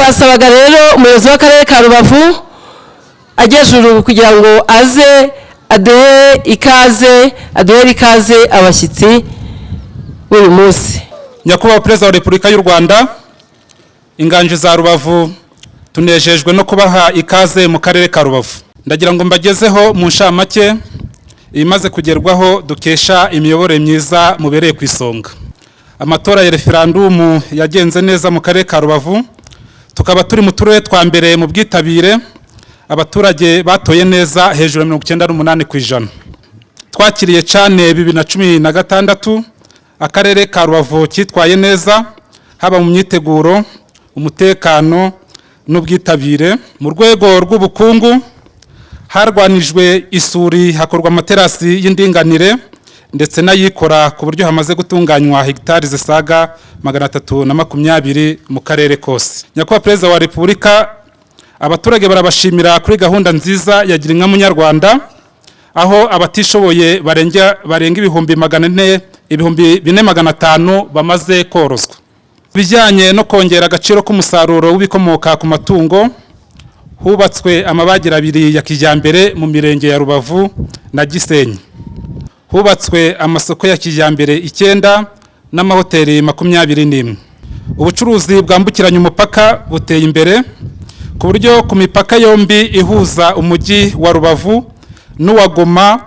Twasabaga rero umuyobozi w'akarere ka Rubavu Agejuru kugira ngo aze aduhe ikaze, aduhere ikaze abashyitsi b'uyu munsi. Nyakubahwa Perezida wa Repubulika y'u Rwanda, Inganji za Rubavu, tunejejwe no kubaha ikaze mu karere ka Rubavu. Ndagira ngo mbagezeho mu nshamake ibimaze kugerwaho dukesha imiyoborere myiza mubereye ku isonga. Amatora ya referandumu yagenze neza mu karere ka Rubavu, tukaba turi mu turere twa mbere mu bwitabire. Abaturage batoye neza hejuru ya 98%. Twakiriye CHAN 2016, akarere ka Rubavu kitwaye neza haba mu myiteguro, umutekano n'ubwitabire. Mu rwego rw'ubukungu, harwanijwe isuri, hakorwa amaterasi y'indinganire ndetse n'ayikora, ku buryo hamaze gutunganywa hegitari zisaga 320 mu karere kose. Nyakubahwa Perezida wa Repubulika, abaturage barabashimira kuri gahunda nziza ya Gira Inka Munyarwanda, aho abatishoboye barenga 400,000, 4,500 bamaze korozwa. Bijyanye no kongera agaciro k'umusaruro w'ibikomoka ku matungo, hubatswe amabagiro abiri ya kijyambere mu mirenge ya Rubavu na Gisenyi, hubatswe amasoko ya kijyambere 9 n'amahoteli 21. Ubucuruzi bwambukiranya umupaka buteye imbere, ku buryo ku mipaka yombi ihuza umujyi wa Rubavu n'uwa Goma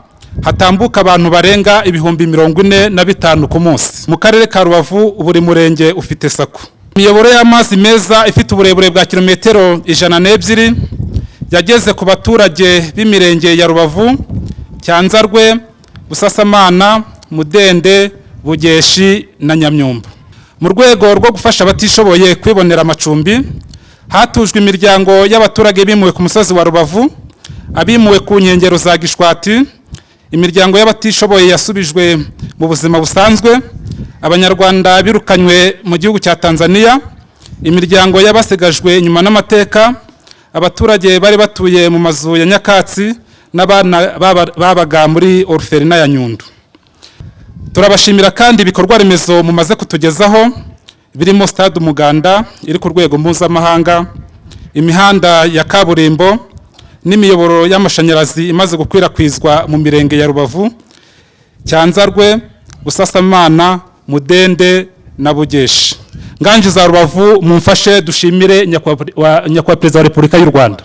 hatambuka abantu barenga 45,000 ku munsi. Mu karere ka Rubavu, buri murenge ufite SACCO. Imiyoboro y'amazi meza ifite uburebure bwa kilometero 102 yageze ku baturage b'imirenge ya Rubavu, Cyanzarwe, Busasamana, Mudende, Bugeshi na Nyamyumba. Mu rwego rwo gufasha abatishoboye kwibonera amacumbi, hatujwe imiryango y'abaturage bimuwe ku musozi wa Rubavu, abimuwe ku nkengero za Gishwati, imiryango y'abatishoboye yasubijwe mu buzima busanzwe, Abanyarwanda birukanywe mu gihugu cya Tanzania, imiryango y'abasigajwe inyuma n'amateka, abaturage bari batuye mu mazu ya nyakatsi n'abana babaga muri orphelinat ya Nyundo. Turabashimira kandi ibikorwa remezo mumaze kutugezaho, birimo Stade Umuganda iri ku rwego mpuzamahanga, imihanda ya kaburimbo n'imiyoboro y'amashanyarazi imaze gukwirakwizwa mu mirenge ya Rubavu, Cyanzarwe, Busasamana, Mudende na Bugeshi. Nganji za Rubavu, mumfashe dushimire Nyakubahwa Perezida wa Repubulika y'u Rwanda.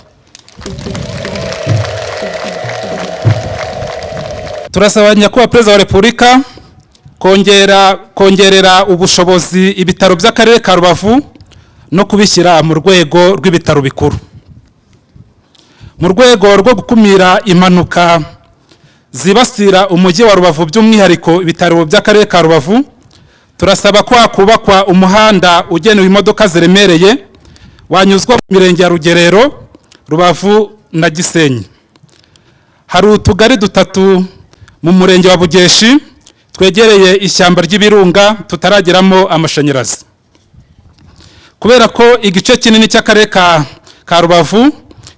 Turasaba Nyakubahwa Perezida wa Repubulika kongerera ubushobozi ibitaro by'akarere ka Rubavu no kubishyira mu rwego rw'ibitaro bikuru. Mu rwego rwo gukumira impanuka zibasira umujyi wa Rubavu, by'umwihariko ibitaro by'akarere ka Rubavu, turasaba ko hakubakwa umuhanda ugenewe imodoka ziremereye wanyuzwa mu mirenge ya Rugerero, Rubavu na Gisenyi. Hari utugari dutatu mu murenge wa Bugeshi twegereye ishyamba ry'ibirunga tutarageramo amashanyarazi. Kubera ko igice kinini cy'akarere ka Rubavu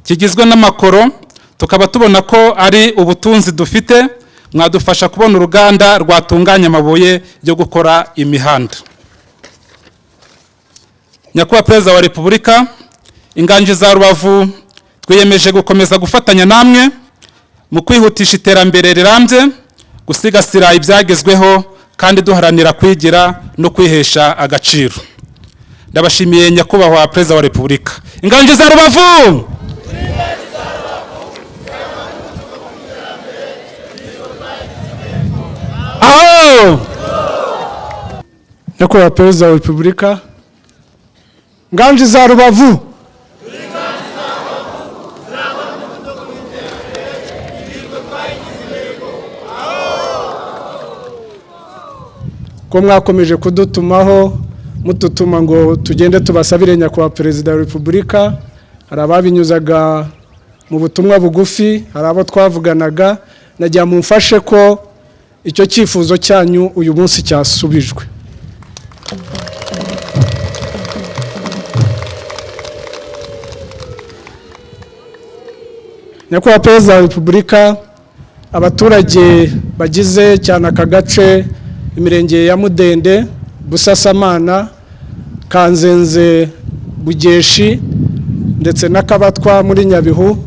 kigizwe n'amakoro, tukaba tubona ko ari ubutunzi dufite, mwadufasha kubona uruganda rwatunganya amabuye yo gukora imihanda. Nyakubahwa Perezida wa Repubulika, Inganji za Rubavu twiyemeje gukomeza gufatanya namwe mu kwihutisha iterambere rirambye, gusigasira ibyagezweho kandi duharanira kwigira no kwihesha agaciro. Ndabashimiye, Nyakubahwa Perezida wa Repubulika. Inganji za Rubavu! Aho! Nyakubahwa Perezida wa Repubulika, Nganji za Rubavu! Ko mwakomeje kudutumaho, mututuma ngo tugende tubasabire Nyakubahwa Perezida wa Repubulika, hari ababinyuzaga mu butumwa bugufi, hari abo twavuganaga, nagira mumfashe ko icyo cyifuzo cyanyu uyu munsi cyasubijwe. Nyakubahwa Perezida wa Repubulika, abaturage bagize cyane aka gace, imirenge ya Mudende, Busasamana, Kanzenze, Bugeshi ndetse na Kabatwa muri Nyabihu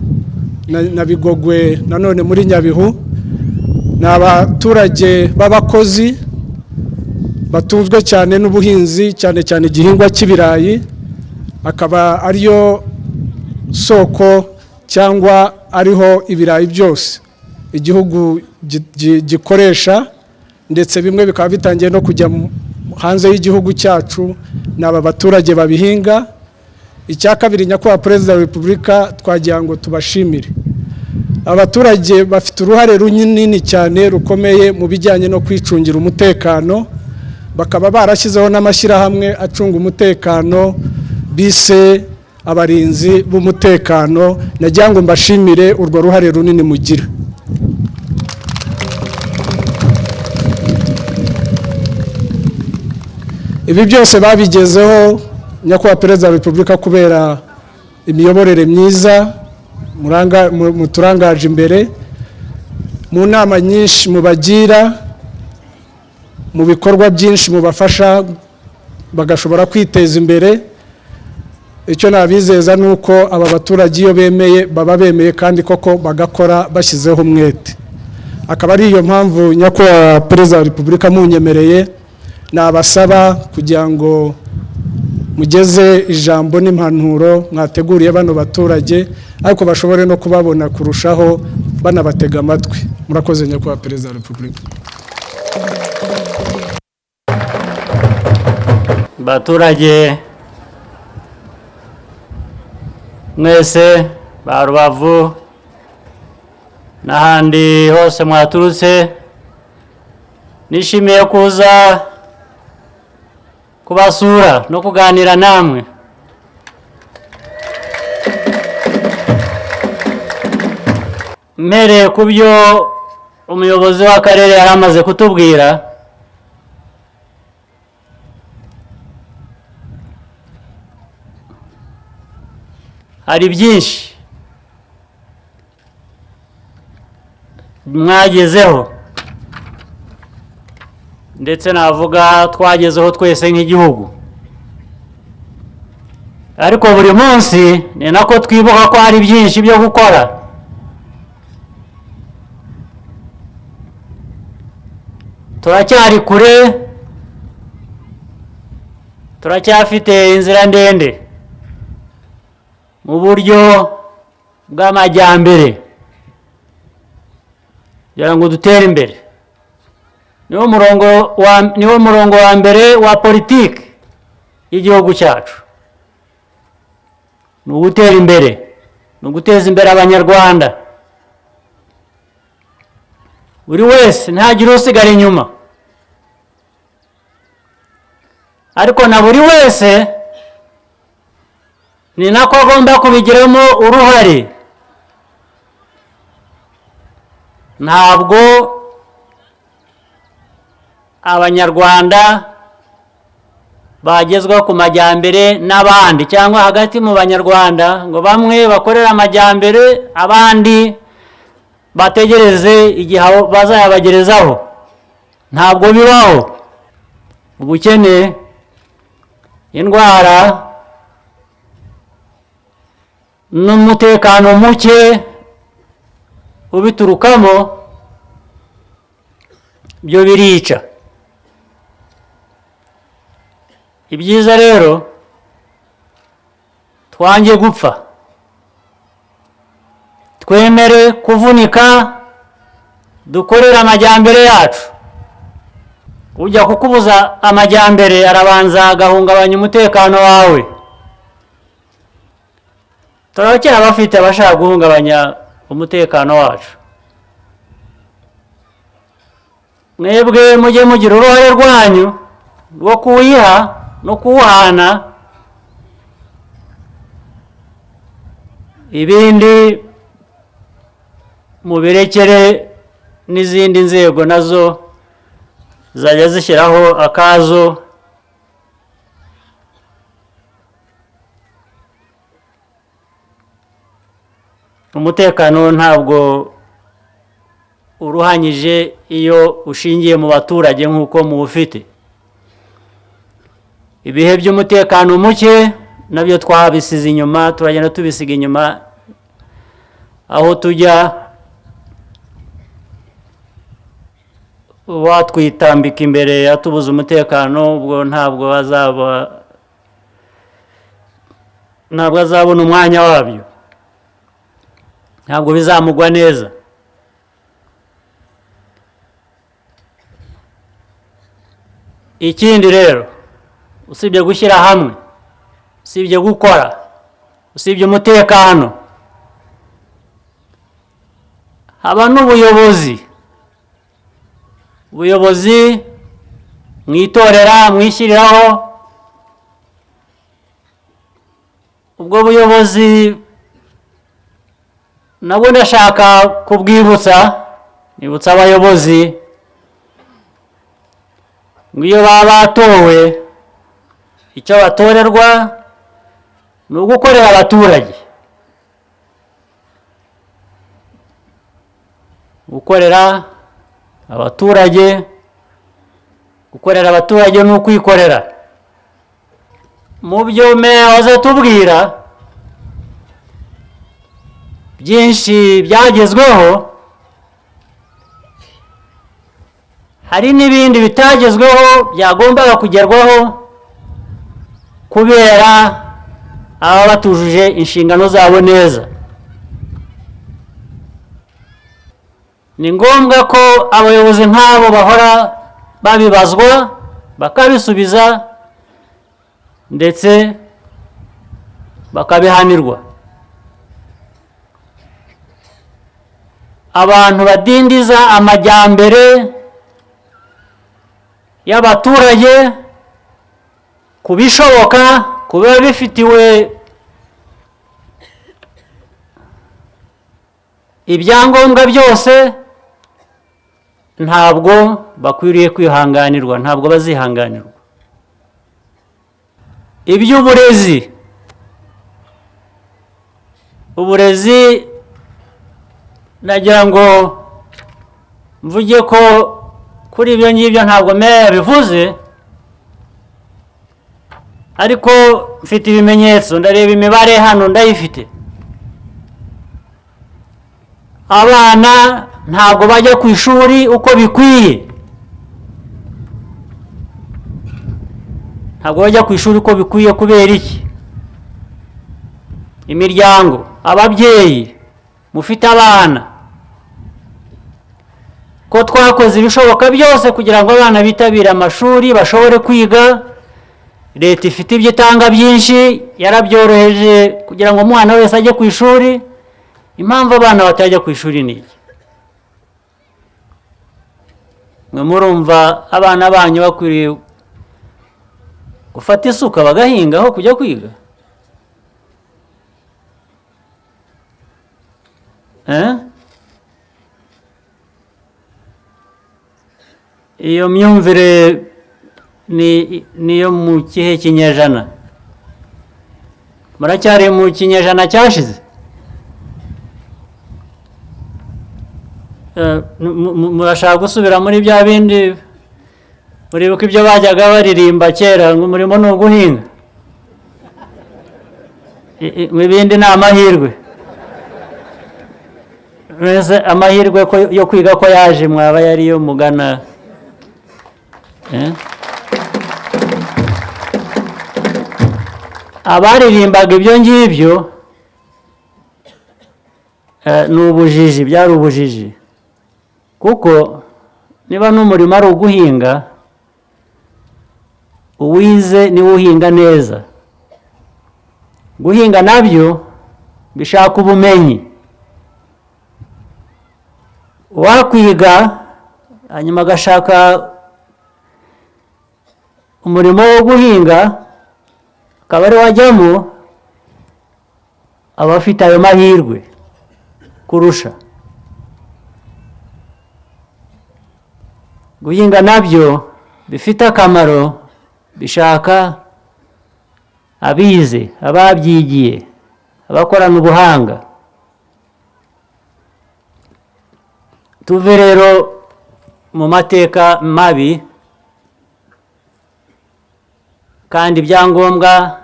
na Bigogwe nanone muri Nyabihu. Ni abaturage b'abakozi batunzwe cyane n'ubuhinzi, cyane cyane igihingwa cy'ibirayi, akaba ariyo soko cyangwa ariho ibirayi byose igihugu gikoresha, ndetse bimwe bikaba bitangiye no kujya hanze y'igihugu cyacu. Ni aba baturage babihinga. Icya kabiri, Nyakubahwa Perezida wa Repubulika, twagira ngo tubashimire. Abaturage bafite uruhare runini cyane rukomeye mu bijyanye no kwicungira umutekano, bakaba barashyizeho n'amashyirahamwe acunga umutekano bise abarinzi b'umutekano. Nagira ngo mbashimire urwo ruhare runini mugira. Ibi byose babigezeho, Nyakubahwa Perezida wa Repubulika, kubera imiyoborere myiza muturangaje imbere, mu nama nyinshi mubagira, mu bikorwa byinshi mubafasha bagashobora kwiteza imbere. Icyo nabizeza ni uko aba baturage iyo bemeye baba bemeye, kandi koko bagakora bashyizeho umwete. Akaba ari iyo mpamvu, Nyakubahwa Perezida wa Repubulika, munyemereye nabasaba kugira ngo mugeze ijambo n'impanuro mwateguriye bano baturage, ariko bashobore no kubabona kurushaho banabatega amatwi. Murakoze, Nyakubahwa Perezida wa Repubulika. Baturage mwese ba Rubavu n'ahandi hose mwaturutse, nishimiye kuza kubasura no kuganira namwe. Mpereye ku byo umuyobozi w'akarere yari amaze kutubwira, hari byinshi mwagezeho, ndetse navuga twagezeho twese nk'igihugu. Ariko buri munsi ni nako twibuka ko hari byinshi byo gukora. Turacyari kure, turacyafite inzira ndende mu buryo bw'amajyambere kugira ngo dutere imbere. Niwo murongo wa mbere wa politiki y'igihugu cyacu, ni ugutera imbere, ni uguteza imbere Abanyarwanda. Buri wese ntagire usigara inyuma, ariko na buri wese ni nako agomba kubigiramo uruhare. Ntabwo Abanyarwanda bagezwa ku majyambere n'abandi, cyangwa hagati mu Banyarwanda ngo bamwe bakorere amajyambere abandi bategereze igihe bazayabagerezaho. Ntabwo bibaho. Ubukene, indwara n'umutekano muke ubiturukamo byo birica. Ibyiza rero twange gupfa, twemere kuvunika, dukorere amajyambere yacu. Ujya kukubuza amajyambere arabanza agahungabanya umutekano wawe. Turakera abafite abashaka guhungabanya umutekano wacu. Mwebwe mujye mugira uruhare rwanyu rwo kuwiha no kuwuhana, ibindi mubirekere n'izindi nzego nazo zajya zishyiraho akazo. Umutekano ntabwo uruhanyije iyo ushingiye mu baturage nk'uko muwufite. Ibihe by'umutekano muke Nabyo twabisize inyuma, turagenda tubisiga inyuma. Aho tujya watwitambika imbere atubuza umutekano, ubwo ntabwo azabona umwanya wabyo, ntabwo bizamugwa neza. Ikindi rero, usibye gushyira hamwe, usibye gukora, usibye umutekano, haba n'ubuyobozi. Ubuyobozi mwitorera, mwishyiriraho. Ubwo buyobozi nabwo ndashaka kubwibutsa, nibutsa abayobozi ngo iyo baba batowe, icyo batorerwa ni ugukorera abaturage, gukorera abaturage. Gukorera abaturage ni ukwikorera. Mu byo meya azatubwira byinshi byagezweho, hari n'ibindi bitagezweho byagombaga kugerwaho kubera aba batujuje inshingano zabo neza. Ni ngombwa ko abayobozi nk'abo bahora babibazwa, bakabisubiza, ndetse bakabihanirwa. Abantu badindiza amajyambere y'abaturage ku bishoboka, kuba bifitiwe ibyangombwa byose, ntabwo bakwiriye kwihanganirwa, ntabwo bazihanganirwa. Iby'uburezi, uburezi nagira ngo mvuge ko kuri ibyo ngibyo ntabwo meya yabivuze, ariko mfite ibimenyetso, ndareba imibare hano ndayifite. Abana ntabwo bajya ku ishuri uko bikwiye, ntabwo bajya ku ishuri uko bikwiye. Kubera iki? Imiryango, ababyeyi mufite abana, ko twakoze ibishoboka byose kugira ngo abana bitabire amashuri, bashobore kwiga. Leta ifite ibyo itanga byinshi, yarabyoroheje kugira ngo umwana wese ajye ku ishuri. Impamvu abana batajya ku ishuri ni iki? Mwe murumva abana banyu bakwiriye gufata isuka bagahinga aho kujya kwiga? Iyo myumvire niyo mu kihe kinyejana? Muracyari mu kinyejana cyashize? Murashaka gusubira muri bya bindi? Muribuka ibyo bajyaga baririmba kera ngo umurimo ni uguhinga, ibindi ni amahirwe. Mbese amahirwe yo kwiga ko yaje mwaba yariyo mugana? Abaririmbaga ibyo ngibyo ni ubujiji, byari ubujiji. Kuko niba n'umurimo ari uguhinga, uwize niwe uhinga neza. Guhinga nabyo bishaka ubumenyi. Uwakwiga hanyuma agashaka umurimo wo guhinga akaba ari wajyamo, aba afite ayo mahirwe kurusha. Guhinga nabyo bifite akamaro, bishaka abize, ababyigiye, abakorana ubuhanga. Tuve rero mu mateka mabi, kandi ibyangombwa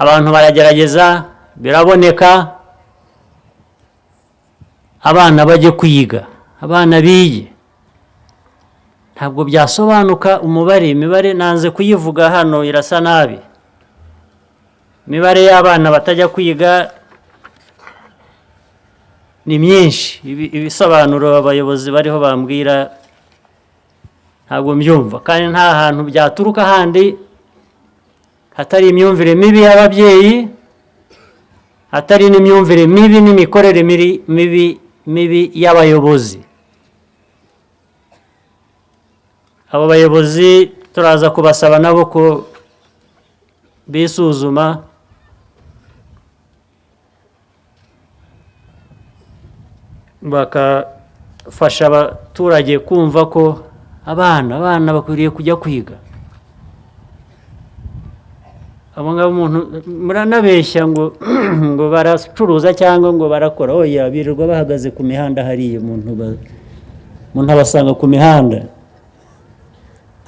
Abantu baragerageza, biraboneka, abana bajye kwiga, abana bige. Ntabwo byasobanuka umubare, imibare nanze kuyivuga hano irasa nabi. Imibare y'abana batajya kwiga ni myinshi. Ibisobanuro abayobozi bariho bambwira ntabwo mbyumva, kandi nta hantu byaturuka handi hatari imyumvire mibi y'ababyeyi, hatari n'imyumvire mibi n'imikorere mibi y'abayobozi. Abo bayobozi turaza kubasaba nabo ko bisuzuma, bakafasha abaturage kumva ko abana bakwiriye kujya kwiga. Abo ngabo umuntu muranabeshya ngo ngo baracuruza cyangwa ngo barakora, oya, birirwa bahagaze ku mihanda hariya, umuntu abasanga ku mihanda,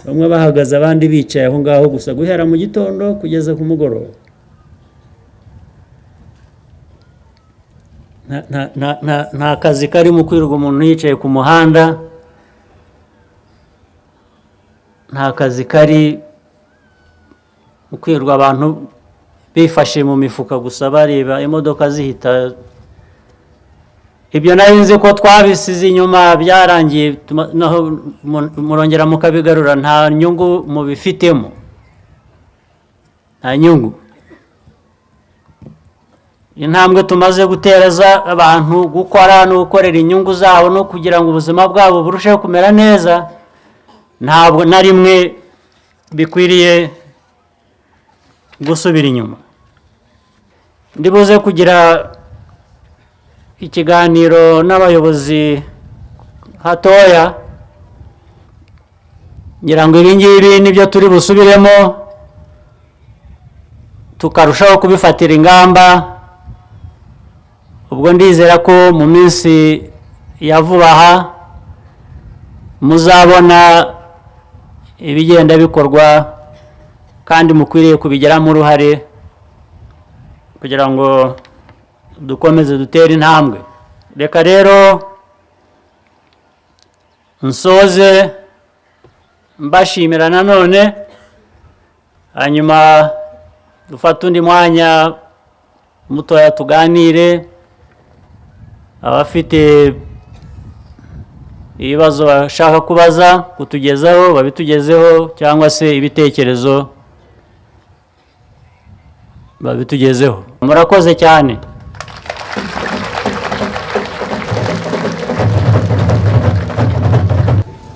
bamwe bahagaze abandi bicaye aho ngaho gusa guhera mu gitondo kugeza ku mugoroba. Nta kazi karimo kwirirwa umuntu yicaye ku muhanda, nta kazi kari kwirirwa abantu bifashe mu mifuka gusa bareba imodoka zihita. Ibyo nari nzi ko twabisize inyuma byarangiye, naho murongera mukabigarura, nta nyungu mubifitemo, nta nyungu. Intambwe tumaze gutereza abantu gukora no gukorera inyungu zabo no kugira ngo ubuzima bwabo burusheho kumera neza, ntabwo na rimwe bikwiriye gusubira inyuma. Ndibuze kugira ikiganiro n'abayobozi hatoya, ngira ngo ibi ngibi nibyo turi busubiremo tukarushaho kubifatira ingamba. Ubwo ndizera ko mu minsi ya vuba aha muzabona ibigenda bikorwa kandi mukwiriye kubigiramo uruhare kugira ngo dukomeze dutere intambwe. Reka rero nsoze mbashimira nanone, hanyuma dufate undi mwanya mutoya tuganire. Abafite ibibazo bashaka kubaza kutugezaho babitugezeho, cyangwa se ibitekerezo babitugezeho. Murakoze cyane.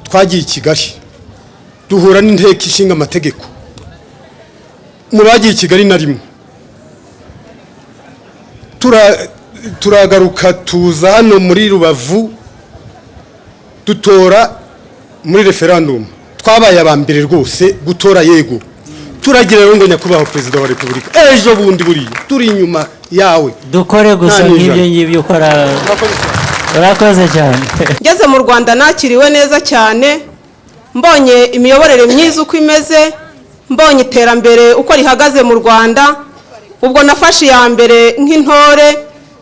Twagiye i Kigali duhura n'inteko ishinga amategeko. Mu bagiye i Kigali na rimwe turagaruka tuza hano muri Rubavu dutora muri referendum. Twabaye aba mbere rwose gutora yego. Turagira rero ngo nyakubahwa Perezida wa Repubulika, ejo bundi buriya turi inyuma yawe, dukore gusa nk'ibyo ngibyo ukora. Urakoze cyane. Ngeze mu Rwanda nakiriwe neza cyane, mbonye imiyoborere myiza uko imeze, mbonye iterambere uko rihagaze mu Rwanda. Ubwo nafashe iya mbere nk'intore,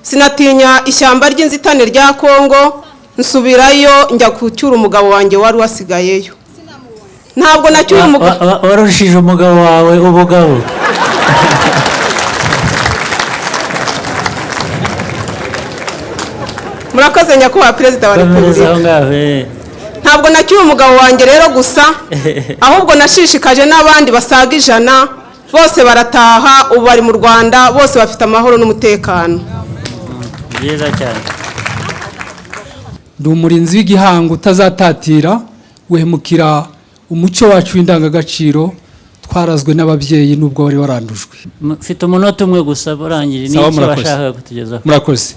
sinatinya ishyamba ry'inzitane rya Kongo, nsubirayo njya kucyura umugabo wanjye wari wasigayeyo. Ntabwo nacyuye umugabo. Warushije umugabo wawe ubugabo. Murakoze nyakubahwa Perezida wa Repubulika. Ntabwo nacyuye umugabo wanjye rero gusa, ahubwo nashishikaje n'abandi basaga 100, bose barataha, ubu bari mu Rwanda, bose bafite amahoro n'umutekano. Byiza cyane. Ndi umurinzi w'igihango utazatatira wehemukira umuco wacu w'indangagaciro twarazwe n'ababyeyi nubwo wari warandujwe. Mfite umunota umwe gusa urangije, n'icyo bashaka kutugezaho. Murakoze.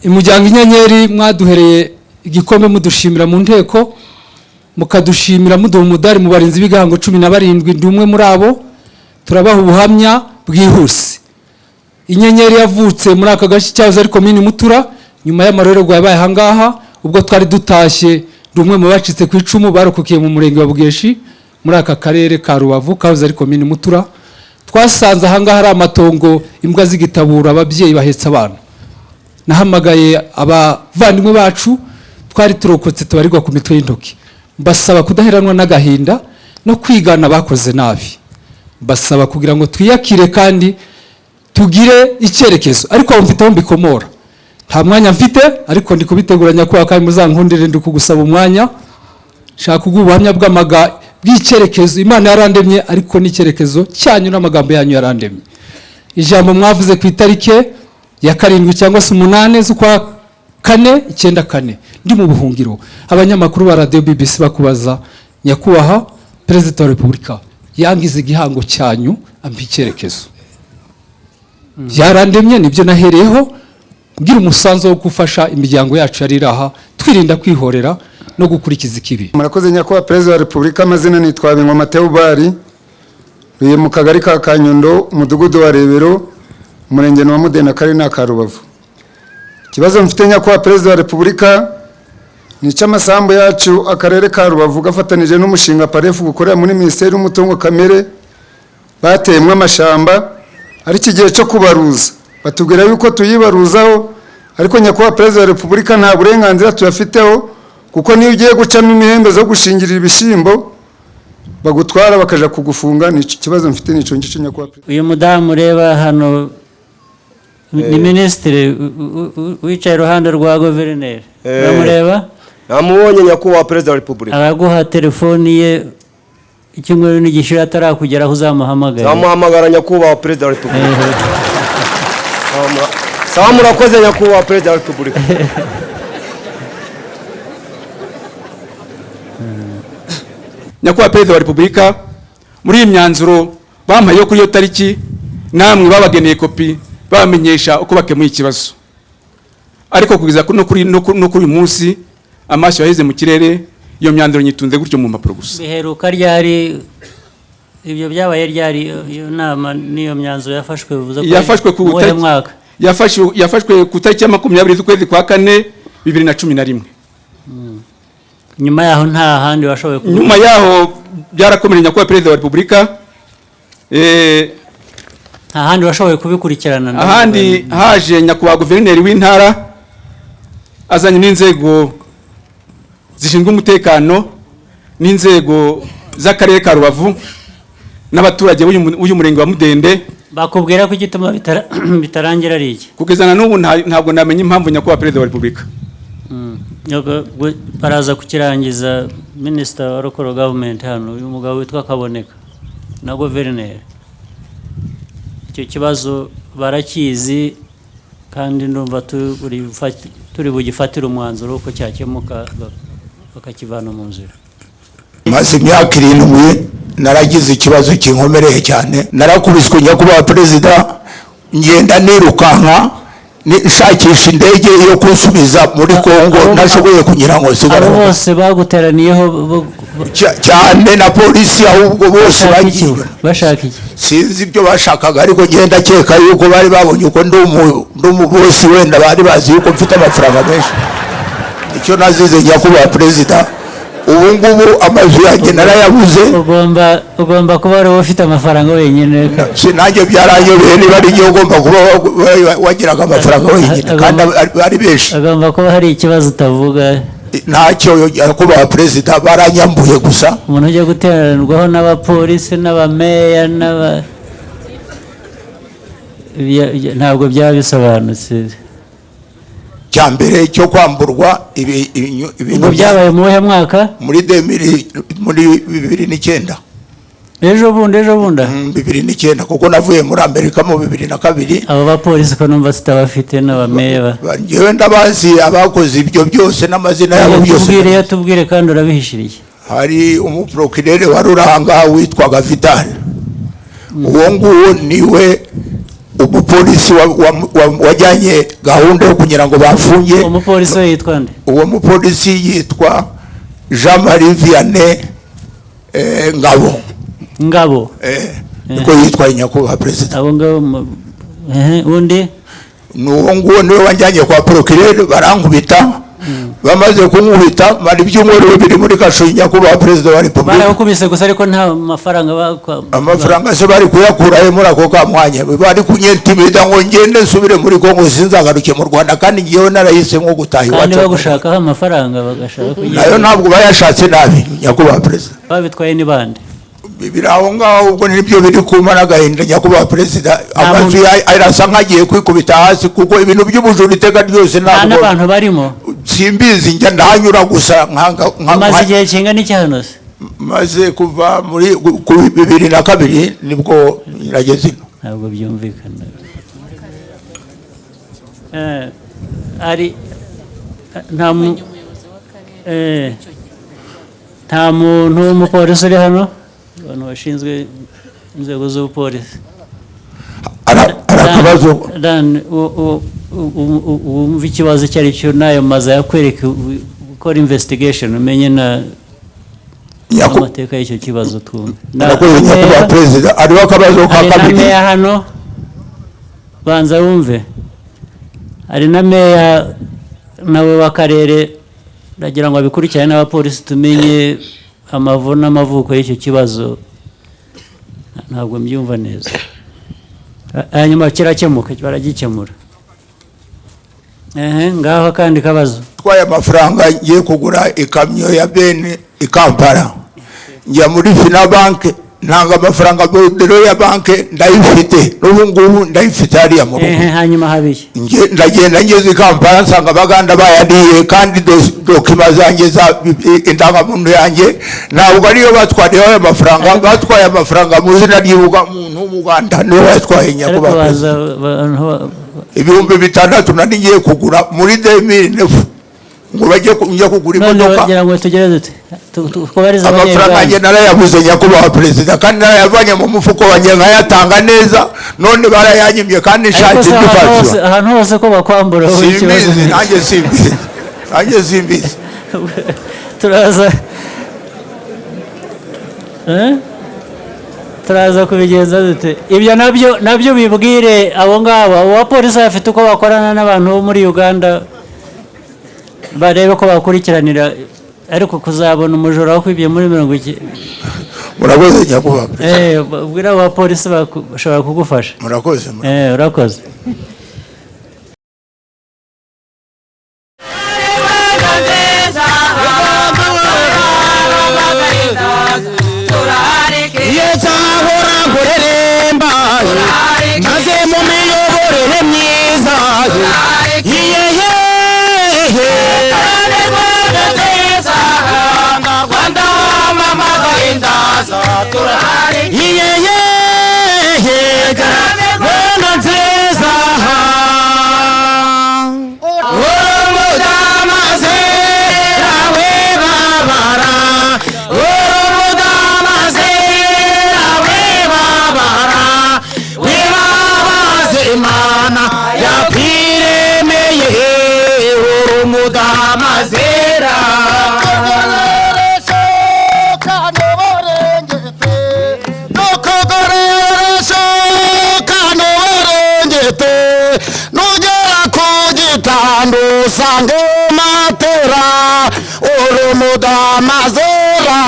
Umuryango Inyenyeri mwaduhereye igikombe mudushimira mu nteko, mukadushimira muduha umudari mu barinzi b'igihango 17, ndi umwe muri abo. Turabaha ubuhamya bwihuse. Inyenyeri yavutse muri aka gace cyahoze ari komini Mutura nyuma y'amarorerwa yabaye aha ngaha, ubwo twari dutashye. Ndi umwe mu bacitse ku icumu barokokiye mu murenge wa Bugeshi muri aka karere ka Rubavu kahoze ari komini Mutura. Twasanze ahangaha ari amatongo, imbwa zigitabura, ababyeyi bahetse abana. Nahamagaye abavandimwe bacu twari turokotse tubarirwa ku mitwe y'intoki, mbasaba kudaheranwa n'agahinda no kwigana bakoze nabi, mbasaba kugira ngo twiyakire kandi tugire icyerekezo. Ariko aho mfite aho mbikomora, nta mwanya mfite, ariko ndi kubitegura, nyakubahwa, kandi muzankundire, ndi kugusaba umwanya. Nshaka kuguha ubuhamya bw'icyerekezo. Imana yarandemye, ariko n'icyerekezo cyanyu n'amagambo yanyu yarandemye. Ijambo mwavuze ku itariki ya 7 cyangwa se 8 z'ukwa kane 94, ndi mu buhungiro, abanyamakuru ba radiyo BBC bakubaza, nyakubahwa Perezida wa Repubulika yangize igihango cyanyu, ampa icyerekezo, byarandemye. Nibyo nahereyeho ngira umusanzu wo gufasha imiryango yacu yari iri aha, twirinda kwihorera no gukurikiza ikibi. Murakoze, nyakubahwa Perezida wa Repubulika. Amazina nitwa Bingoma Theobald, ntuye mu kagari ka Kanyundo, umudugudu wa Rebero, umurenge wa Mudende, akarere ni aka Rubavu. Ikibazo mfite, nyakubahwa Perezida wa Repubulika, ni icy'amasambu yacu. Akarere ka Rubavu gafatanije n'umushinga PAREF gukorera muri Minisiteri y'Umutungo Kamere, bateyemo amashamba, ariko igihe cyo kubaruza batubwira yuko tuyibaruzaho. Ariko nyakubahwa Perezida wa Repubulika, nta burenganzira tuyafiteho, kuko niyo ugiye gucamo imihembe zo gushingirira ibishyimbo bagutwara bakaja kugufunga. Ni ikibazo mfite, ni icyo ngicyo, nyakubahwa Perezida. Uyu mudamu ureba hano ni minisitiri wicaye iruhande rwa guverineri. Uramureba? Namubonye, nyakubahwa Perezida wa Repubulika. Araguha telefoni ye, icyumweru nigishira atarakugeraho uzamuhamagara. Nzamuhamagara, nyakubahwa Perezida wa Repubulika. Sawa, murakoze, nyakubahwa Perezida wa Repubulika. Nyakubahwa Perezida wa Repubulika, muri iyi myanzuro bampaye yo kuri iyo tariki, namwe babageneye kopi, babamenyesha uko bakemuye ikibazo, ariko kugeza no kuri uyu munsi amaso yaheze mu kirere. Iyo myanzuro nyitunze gutyo mu mpapuro gusa. Biheruka ryari? Ibyo byabaye ryari, iyo nama n'iyo myanzuro yafashwe? Bivuze ko yafashwe ku mu wuhe mwaka? Yafashwe ku tariki ya 20 z'ukwezi kwa kane 2011. Nyuma yaho nta handi washoboye kuvuga? Nyuma yaho byarakomereye, nyakubahwa Perezida wa Repubulika. Nta handi washoboye kubikurikirana? Ahandi haje nyakubahwa guverineri w'intara azanye n'inzego zishinzwe umutekano n'inzego z'akarere ka Rubavu n'abaturage b'uyu murenge wa Mudende. Bakubwira ko igituma bitarangira ari iki? Kugeza na n'ubu ntabwo namenya impamvu, nyakubahwa Perezida wa Repubulika. Baraza kukirangiza. Minisita wa local government hano, uyu mugabo witwa Kaboneka na guverineri, icyo kibazo barakizi, kandi ndumva turi bugifatire umwanzuro uko cyakemuka, bakakivana mu nzira. Maze imyaka 7 naragize ikibazo kinkomereye cyane. Narakubiswe, nyakubahwa Perezida, ngenda nirukanka nshakisha indege yo kunsubiza muri Kongo, ntashoboye kugira ngo nsigare. Abo bose baguteraniyeho cyane na polisi, ahubwo bose bagiye bashaka iki? Sinzi ibyo bashakaga, ariko ngenda keka yuko bari babonye uko ndi umubosi, wenda bari bazi yuko mfite amafaranga menshi. Icyo nazize, nyakubahwa Perezida, ubu ngubu amazu yanjye narayabuze. Ugomba kuba wari ufite amafaranga wenyine. Nanjye byaranyobeye niba ari igihe ugomba kuba wagiraga amafaranga wenyine kandi ari benshi. Agomba kuba hari ikibazo utavuga. Ntacyo, nyakubahwa Perezida, baranyambuye gusa. Umuntu ujya guteranirwaho n'abapolisi n'abameya n'aba ntabwo byaba bisobanutse. Cya mbere cyo kwamburwa ibintu byabaye mu wuhe mwaka? Muri 2009. Ejo bundi 2009, kuko navuye muri Amerika mu 2002. Abo bapolisi ko numva tutabafite n'abameya? Njyewe ndabazi abakoze ibyo byose n'amazina yabo byose. Tubwire kandi urabihishiriye. Hari umuprokirere wari uri ahangaha witwaga Vital. Uwo nguwo niwe umupolisi wajyanye gahunda yo kugira ngo bafunge. Umupolisi we yitwa nde? Uwo mupolisi yitwa Jean Marie Vianney Ngabo. Ngabo. Niko yitwa, nyakubahwa Perezida. Abo ngabo undi? Ni uwo nguwo niwe wajyanye kwa procureur, barankubita. Bamaze kunkubita, mara ibyumweru 2 muri kasho, nyakubahwa Perezida wa Repubulika. Baragukubise gusa, ariko nta mafaranga bakwa? Amafaranga se bari kuyakura he muri ako ka mwanya? Bari kunyentimida ngo ngende nsubire muri Kongo, sinzagaruke mu Rwanda, kandi ngewe narahisemo gutaha Kandi iwacu. bagushakaho amafaranga, bagashaka kugira Nayo ntabwo bayashatse nabi, nyakubahwa Perezida. Babitwaye ni bande? Biri aho ngaho, ubwo nibyo biri kumpa n'agahinda, nyakubahwa Perezida. Amazu arasa nk'agiye kwikubita hasi, kuko ibintu by'ubujura iteka ryose Nta ntabwo n'abantu barimo? Simbizi, njya ndahanyura gusa Umaze igihe kingana iki hano se? Maze kuva muri ku 2002 nibwo nageze ino. Ntabwo byumvikana. Ari nta muntu w'umupolisi uri hano? Abantu bashinzwe inzego z'ubupolisi. Akabazo. Dan, wumva ikibazo icyo ari cyo n'ayo mazu yakwereka, gukora investigation, umenye na amateka y'icyo kibazo, twumve. Arakoze, nyakubahwa Perezida. Hariho akabazo ka Hari na kabiri. meya hano, banza wumve. Hari na meya nawe w'akarere, ndagira ngo abikurikirane n'abapolisi, tumenye amavu n'amavuko y'icyo kibazo. Ntabwo mbyumva neza. Hanyuma kirakemuka, baragikemura. Ehe, ngaho akandi kabazo. Twaye amafaranga ngiye kugura ikamyo ya bene i Kampala, njya muri Finabank, ntanga amafaranga, bordereau ya banke ndayifite, n'ubu ngubu ndayifite hariya mu rugo. Ehe, hanyuma habiye? Ndagenda, ngeze i Kampala nsanga Abaganda bayariye, kandi documents zanjye za indangamuntu yanjye ntabwo ariyo batwariyeho ayo mafaranga. Batwaye amafaranga mu izina ry'umuntu w'Umuganda, niwe bayatwaye, Ariko nyakubahwa baza Perezida. 6000 nari ngiye kugura muri 2009 ngo bajye njya kugura None imodoka. bagira ngo tugere dute? Twubarize Amafaranga yanjye Abanyarwanda. narayabuze, nyakubahwa Perezida, kandi narayavanye mu mufuko wanjye nkayatanga neza, none barayanyimye kandi Ariko nshatse se ahantu hose ndifashwa. ahantu hose ko bakwambura, wowe ikibazo Simbizi. ni Nanjye simbizi, nanjye simbizi. Turaza, eh? Turaza kubigenza dute ibyo? Nabyo bibwire abo ngabo, abo bapolisi bafite uko bakorana n'abantu bo muri Uganda, barebe ko bakurikiranira. Ariko kuzabona umujura wakwibye muri mirongo iki Murakoze, nyakubahwa Perezida. Bwira abo bapolisi, bashobora kugufasha. Murakoze. Urakoze. Iyo cyahora nkureremba maze mu miyoborere myiza, iyehehe. Iyehehe, Rwanda nziza. Urumudamazera we babara, urumudamazera we babara, wibabaze Imana yakwiremeye, urumudamazera. Nugera ku gitanda usange matera, urumudamazera,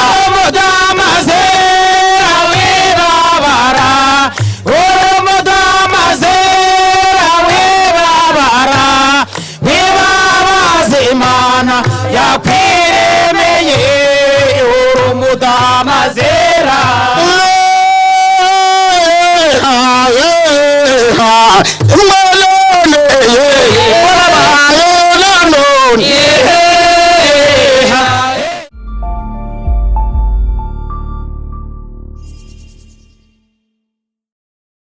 urumudamazera wibabara, urumudamazera wibabara, wibabaze Imana yakwiremeye, urumudamazera.